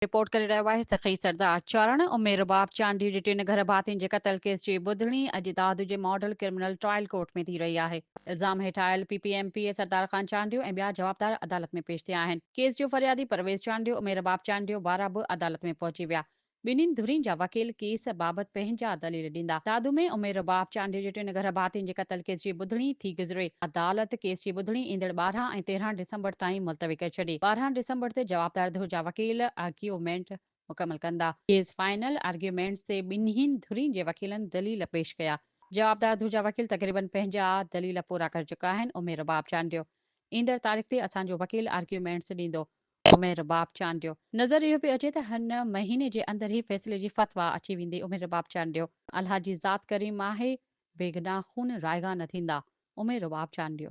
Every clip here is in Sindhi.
رپورٽ ڪري رهيو آهي سخي سردار چارڻ امير رباب چانڊيو جي ٽن گهر ڀاتين جي قتل ڪيس جي ٻڌڻي اڄ دادو جي ماڊل ڪرمنل ٽرائل ڪورٽ ۾ ٿي رهي آهي. الزام هيٺ آيل P P M P A Sardar Khan Chandio ۽ ٻيا جوابدار عدالت ۾ پيش ٿيا آهن. ڪيس جو فريادي پرويز چانڊيو، امير رباب چانڊيو وارا به عدالت ۾ پهچي ويا. ٻنهين ڌرين جا وڪيل ڪيس بابت پنهنجا دليل ڏيندا. دادو ۾ امير رباب چانڊيو جي ٽن گهر ڀاتين جي قتل ڪيس جي ٻڌڻي ٿي گذري. عدالت ڪيس جي ٻڌڻي ايندڙ 12 ۽ 13 ڊسمبر تائين ملتوي ڪري ڇڏي. 12 ڊسمبر تي جوابدار ڌر جا وڪيل آرگيومينٽ مڪمل ڪندا. ڪيس فائنل آرگيومينٽس تي ٻنهين ڌرين جي وڪيلن دليل پيش ڪيا. جوابدار ڌر جا وڪيل تقريبن پنهنجا دليل پورا ڪري چڪا آهن. امير رباب چانڊيو ايندڙ تاريخ تي اسان جو وڪيل آرگيومينٽس ڏيندو. عمر رباب چانڊيو، نظر اهو پيو اچي ته هن مهيني جي اندر ئي فيصلي جي فتويٰ اچي ويندي، عمر رباب چانڊيو. الله جي ذات ڪريم آهي، بيگناهه خون رائگان نه ٿيندا، عمر رباب چانڊيو.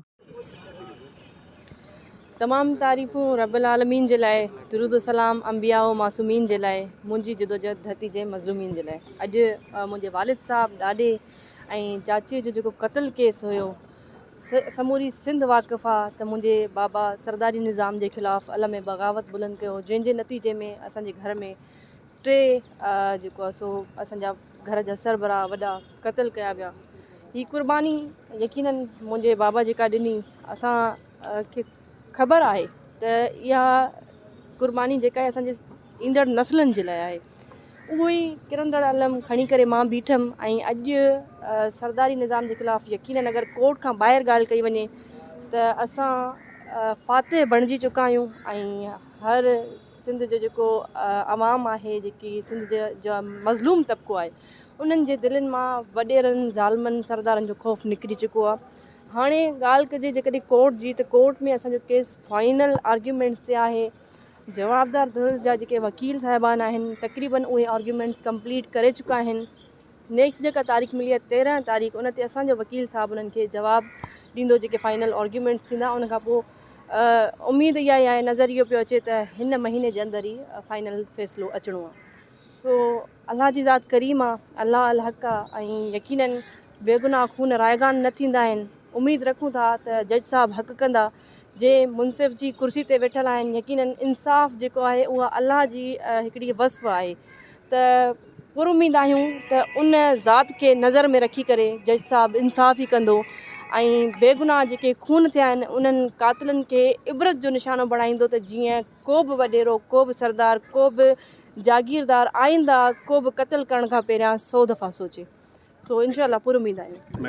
تمام تعريفون رب العالمين جي لاء، درود و سلام انبياء و معصومين جي لاء، منهنجي جدوجهد ڌرتي جي مظلومين جي لاء. اڄ منهنجي والد صاحب، ڏاڏي ۽ چاچي جو جيڪو قتل ڪيس هيو، سموري سنڌ واقف آ ته منهنجي بابا سرداري نظام جي خلاف علم بغاوت بلند ڪيو جنهن جي نتيجي ۾ اسان جي گهر ۾ ٽي جيڪو آ سو اسان جا گهر جا سربراهه وڏا قتل ڪيا ويا هي قرباني يقينن منهنجي بابا جيڪا ڏني اسان کي خبر آهي ته اها قرباني جيڪا آهي اسان جي ايندڙ نسلن جي لاء آهي اهو ئي ڪرندڙ علم کڻي ڪري مان بيٺم ۽ اڄ سرداري نظام جي خلاف يقينن اگر ڪورٽ کان ٻاهر ڳالهه ڪئي وڃي ته اسان فاتح بڻجي چڪا آهيون ۽ هر سنڌ جو جيڪو عوام آهي جيڪي سنڌ جا مظلوم طبقو آهي انهن جي دلين مان وڏيرن ظالمن سردارن جو خوف نڪري چڪو آهي هاڻي ڳالهه ڪجي جيڪڏهن ڪورٽ جي ته ڪورٽ ۾ اسانجو ڪيس فائنل آرگيومينٽس تي آهي جوابدار ڌر جا جيڪي وڪيل صاحبان آهن تقريبن اهي آرگيومينٽس ڪمپليٽ ڪري چڪا آهن نيڪسٽ جيڪا تاريخ ملي آهي 13 تاريخ ان تي اسان جو وڪيل صاحب انهن کي جواب ڏيندو جيڪي فائنل آرگيومينٽس ٿيندا ان کان پوء اميد اها ئي آهي نظر اهو پيو اچي ته هن مهيني جي اندر ئي فائنل فيصلو اچڻو آهي سو الله جي ذات ڪريم آ الله الحق آ ۽ يقينن بيگناهه خون رائگان نه ٿيندا آهن اميد رکون ٿا ته جج صاحب حق ڪندا جي منصف جي ڪرسي تي ويٺل آهن يقينن انصاف جيڪو آهي اها الله جي هڪڙي وصف آهي ته پر اميد آهيون ته ان ذات کي نظر ۾ رکي ڪري جج صاحب انصاف ئي ڪندو ۽ بيگناهه جيڪي خون ٿيا آهن انهن قاتلن کي عبرت جو نشانو بڻائيندو ته جيئن ڪو به وڏيرو، ڪو به سردار، ڪو به جاگيردار آئنده ڪو به قتل ڪرڻ کان پهريان سو دفعا سوچي. سو انشاء الله پر اميد آهيون.